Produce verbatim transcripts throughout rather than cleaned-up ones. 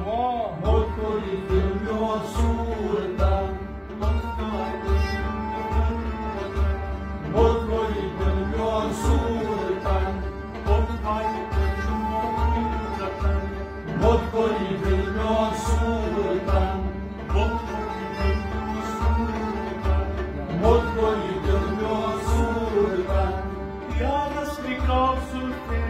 موٚت کوٚر یہِ دِل میون سوٗر تنگ۔ موٚت کوٚر یہِ دِل میون سوٗر تنگ۔ موٚت کوٚر یہِ دِل میون سوٗر تنگ۔ موٚت کوٚر یہِ دِل میون سوٗر تنگ۔ یارس نکاح زُلفے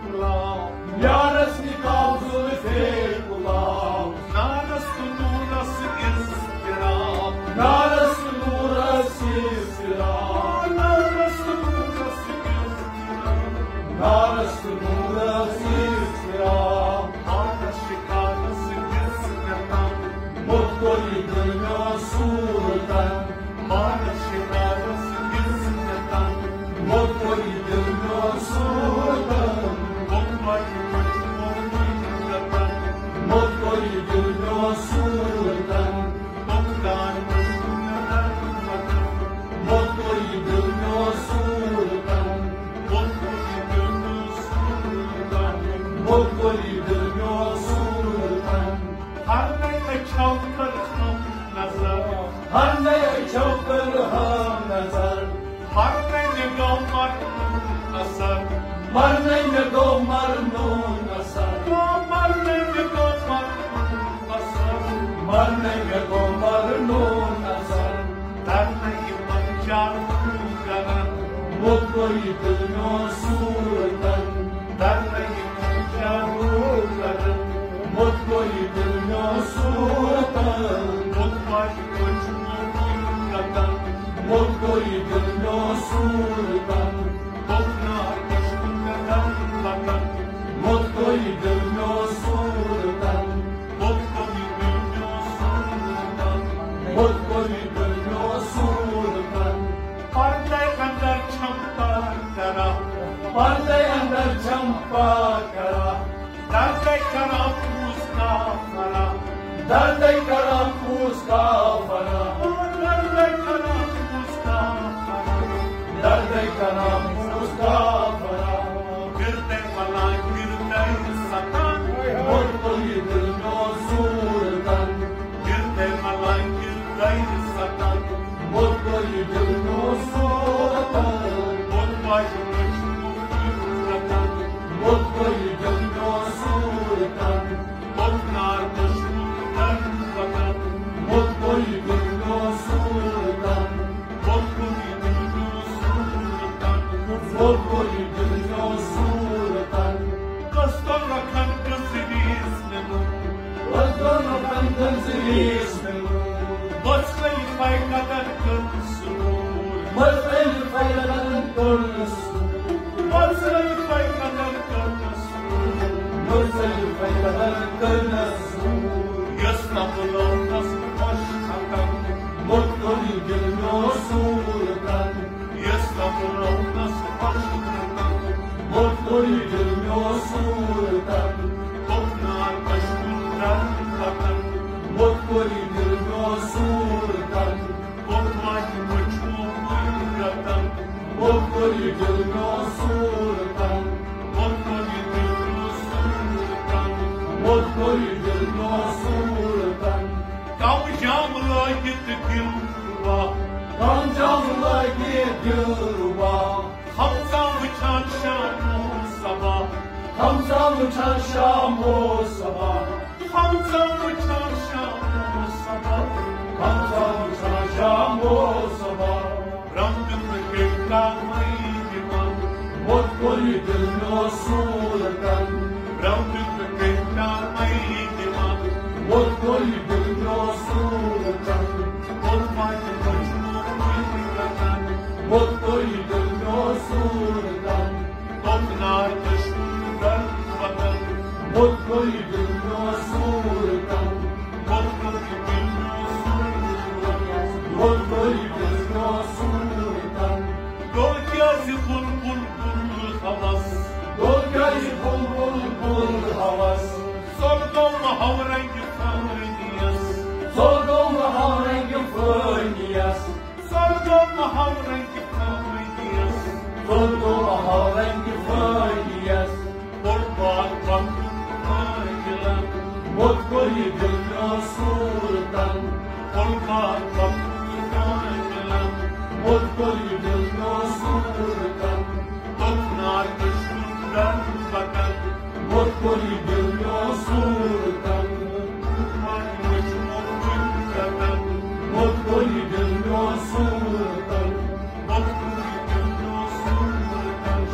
غلام۔ یارس نکاح زُلفے غلام۔ نارس تہٕ نوٗرس اضطراب۔ نارس تہٕ نوٗرس اضطراب۔ نارس تہٕ نوٗرس اضطراب۔ نارس تہٕ نوٗرس اضطراب۔ پانس شکارس دِژ مےٚ تنگ۔ موٚت کوٚر یہِ دِل میون سوٗر تنگ۔ پانس شکارس دِژ مےٚ تنگ۔ موٚت کوٚر یہِ دِل میون سوٗر تنگ۔ موٚت کوٚر یہِ دِل میون سوٗر تنگ۔ موٚت کوٚر یہِ دِل میون سوٗر تنگ۔ موٚت کوٚر یہِ دِل میون سوٗر تنگ۔ موٚت کوٚر یہِ دِل میون سوٗر تنگ۔ ہرنَے أچھو کٔر ہم نظر۔ ہرنَے أچھو کٔر ہم نظر۔ مرنَے مےٚ گوٚو مرنُن اثر۔ مرنَے مےٚ گوٚو مرنُن اثر۔ او مرنَے مےٚ گوٚو مرنُن اثر۔ مرنَے مےٚ گوٚو مرنُن اثر۔ درنَے یہِ پنجاب کرن۔ موٚت کوٚر یہِ دِل میون سوٗر تنگ۔ درنَے یہِ پنجاب کرن۔ موٚت کوٚر یہِ دِل میون سوٗر تنگ۔ موٚت واجہِ کوٚر چھُ موٚت کتن۔ موٚت کوٚر یہِ دِل میون سوٗر تنگ۔ موٚت نار کوٚر چھُ کتن لگن۔ موٚت کوٚر یہِ دِل میون سوٗر تنگ۔ موٚت کوٚر یہِ دِل میون سوٗر تنگ۔ موٚت کوٚر یہِ دِل میون سوٗر تنگ۔ پردے اندر چھم پار کران۔ پردے اندر چھم پار کران۔ دردے کران پوٗس کافرا۔ دردے کران پوٗس کافرا۔ دردے کران پوٗس کافرا۔ دردے کران پوٗس کافرا۔ گردے ولا گردے ستان۔ موٚت کوٚر یہِ دِل میون سوٗر تنگ۔ گردے ولا گردے ستان۔ موٚت کوٚر یہِ دِل میون سوٗر تنگ۔ موٚت واجہِ کوٚر چھُ موٚت کتن۔ موٚت کوٚر یہِ دِل میون سوٗر تنگ۔ موٚت نار کوٚر چھُ موٚت کتن لگن۔ موٚت کوٚر یہِ دِل میون سوٗر تنگ۔ موٚت کوٚر یہِ دِل میون سوٗر تنگ۔ موٚت کوٚر یہِ دِل میون سوٗر تنگ۔ کستر رکھن کس ریس مےٚ لوٚگ۔ کستر رکھن کس ریس مےٚ لوٚگ۔ بس گٔے فاینل کٔر سوٗر۔ بس گٔے فاینل کٔر سوٗر۔ بس گٔے فاینل کٔر سوٗر۔ بس گٔے فاینل کٔر سوٗر۔ یۄس نہ بُلاونس خۄش کھکن۔ موٚت کوٚر یہِ دِل میون سوٗر تنگ۔ یۄس نہ بُلاونس خۄش کھکن۔ موٚت کوٚر یہِ دِل میون سوٗر تنگ۔ موٚت نار کوٚر چھُ موٚت کتن لگن۔ موٚت کوٚر یہِ دِل میون سوٗر تنگ۔ موٚت واجہِ کوٚر چھُ موٚت کتن۔ موٚت کوٚر یہِ دِل میون سوٗر تنگ۔ موٚت کوٚر یہِ دِل میون سوٗر تنگ۔ موٚت کوٚر یہِ دِل میون سوٗر تنگ۔ کم جام لٲگِتھ دِل رُبا۔ کم جام لٲگِتھ دِل رُبا۔ ہمسا وٕچھان شام و صبا۔ ہمسا وٕچھان شام و صبا۔ ہمسا وٕچھان شام و صبا۔ ہمسا وٕچھان شام و صبا۔ رم دیُت نہٕ کٔمۍ کامٕے دِوان۔ موٚت کوٚر یہِ دِل میون سوٗر تنگ۔ رم دیُت نہٕ کٔمۍ کامٕے دِوان۔ موٚت کوٚر یہِ دِل میون سوٗر تنگ۔ موٚت ماجہِ مٔجنوٗن وٕنہِ گژھان۔ موٚت کوٚر یہِ دِل میون سوٗر تنگ۔ موٚت نار دُشمن گرد وطن۔ موٚت کوٚر یہِ دِل میون سوٗر تنگ۔ موٚت کوٚر یہِ دِل میون سوٗر تنگ۔ موٚت کوٚر یہِ دِل میون سوٗر تنگ۔ ڈول کیٛازِ بُلبُل بُلبُل ہوس؟ ڈول کیٛازِ بُلبُل بُلبُل ہوس؟ سۄل گوٚو ماحول رنگہِ فٲنیَس۔ سۄل گوٚو ماحول رنگہِ فٲنیَس۔ سۄل گوٚو ماحول رنگہِ فٲنیَس۔ سۄل گوٚو ماحول رنگہِ فٲنیَس۔ بوٚڑ بار وقت فٲضلن۔ موٚت کوٚر دِل میون صوٗرتن، گُلزار بخشوٗ کامِلن۔ موٚت کوٚر یہِ دِل میون صوٗرتن، توٚت نار دُشمن درد پکن۔ موٚت کوٚر یہِ دِل میون صوٗرتن، مجموٗع کُنہِ رتن۔ موٚت کوٚر یہِ دِل میون صوٗرتن، موٚت کوٚر یہِ دِل میون صوٗرتن،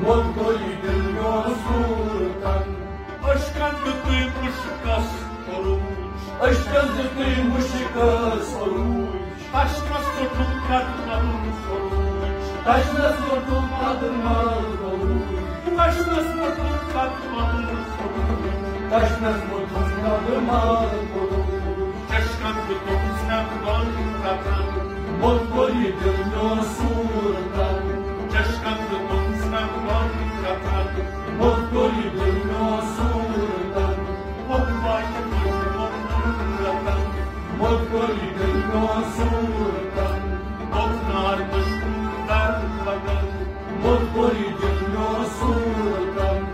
موٚت کوٚر یہِ دِل میون صوٗرتن۔ عشقن دیُتُے مُشکس عروج۔ عشقن دیُتُے مُشکس عروج۔ تشنس کوٚرُم قدمن عروج۔ تشنس کوٚرُم قدمن عروج۔ تشنس کوٚرُم قدمن عروج۔ تشنس کوٚرُم قدمن عروج۔ چشکن دیُتُم زنٛدگی رتن۔ موٚت کوٚر یہِ دِل میون صوٗرتن۔ چشکن دیُتُم زنٛدگی رتن۔ موٚت کوٚر یہِ دِل میون صوٗرتن۔ موٚت واجہِ مجموٗع رتن۔ موٚت کوٚر یہِ دِل میون صوٗرتن۔ موٚت نار دُشمن درد لگن۔ موٚت کوٚر یہِ دِل میون صوٗرتن۔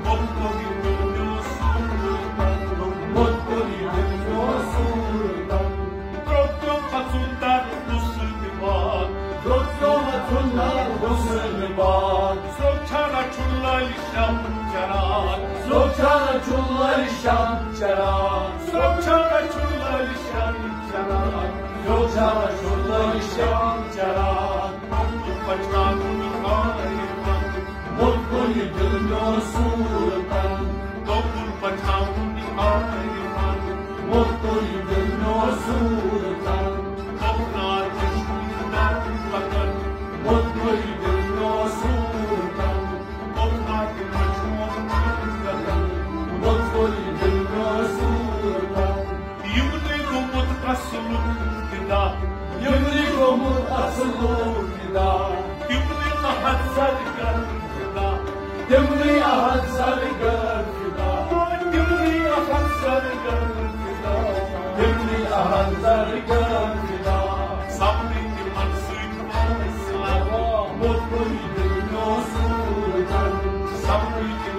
موٚت کوٚر یہِ دِل میون صوٗرتن۔ موٚت کوٚر یہِ دِل میون صوٗرتن۔ ترٛوو ترٛوو پَژُن درد حُسنِ باغ۔ ترٛوو ترٛوو پَژُن درد حُسنِ باغ۔ سرٛوگ چھا رَچھُن لٲلہِ شب چراغ۔ سرٛوگ چھا رَچھُن لٲلہِ شب چراغ۔ سرٛوگ چھا رَچھُن لٲلہِ شب چراغ۔ سرٛوگ چھا رَچھُن لٲلہِ شب چراغ۔ پَژُن پَژُن آیہِ پَتہٕ۔ موٚت کوٚر یہِ دِل میون صوٗرتن۔ پَژُن پَژُن آیہِ پَتہٕ۔ موٚت کوٚر یہِ دِل میون صوٗرتن۔ پَژُن آیہِ پَتہٕ۔ موٚت کوٚر یہِ دِل میون صوٗرتن۔ پَژُن آیہِ پَژُن۔ موٚت کوٚر یہِ دِل میون صوٗرتن۔ یِمنٕے گوٚمُت اصلُک فدا۔ یِمنٕے گوٚمُت اصلُک فدا۔ تِمنٕے احد زرگر فدا۔ تِمنٕے احد زرگر فدا۔ تِمنٕے احد زرگر فدا۔ تِمنٕے احد زرگر فدا۔ سپدٕے تِمن سۭتۍ فٲصلہٕ۔ موٚت کوٚر یہِ دِل میون صوٗرتن۔ سپدٕے